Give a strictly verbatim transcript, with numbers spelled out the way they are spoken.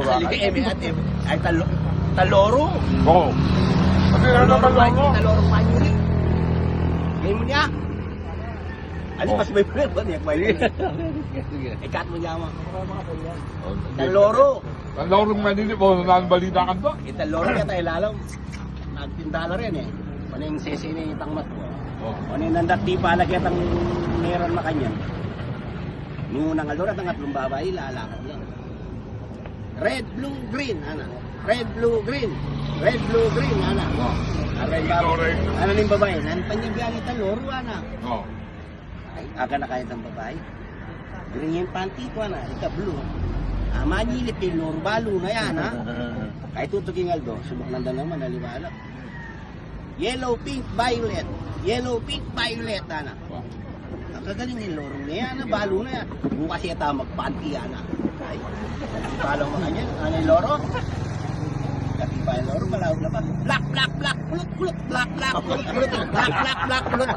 Sali ka, eme, at eme. Ay, talo-, taloro. Oo. Kasi ano Taloro naman, pa, loro? Taloro pa, yun, eh. Ngayon mo niya. Ano, Oh. Mas may pwede ba niya? Pwede. Sige. Ikat mo niya, mo. Oh, sige. Taloro. Taloro, manini po, nang balita ka to? Italoro niya tayo lalo. Nagtinda la rin, eh. Paning sese ni tangmat ko. Oh. Paning nandat di pala kaya tang meron makanyan. Nung unang aldo na, tangat lumbabayi, lalakad lang. Red, blue, green, ana. Red, blue, green. Red, blue, green, ana. Oh. Red, Ikaw, blue. Red. Ana ning babayi, nan panyabyan ita, loro, ana. Oh. Ay, aga na kaya itang babayi. Green yung panty ko, ana. Ita, blue. Ah, manilip yung loro, balu na yan, ha? Kaya tutuking aldo, subok nanda naman, aliwala. Yellow, pink, violet. Yellow, pink, violet, ana. Wow. Ang gagaling yung lorong na yan, ah, balo na yan. Bukas yata magpanty yan, ah. Ay, palo mo kanya, ano yung loro? Kasi pa yung loro, malawag na ba? Black, black, black, kulot, kulot, black, black, kulot, kulot, black, black, black, kulot.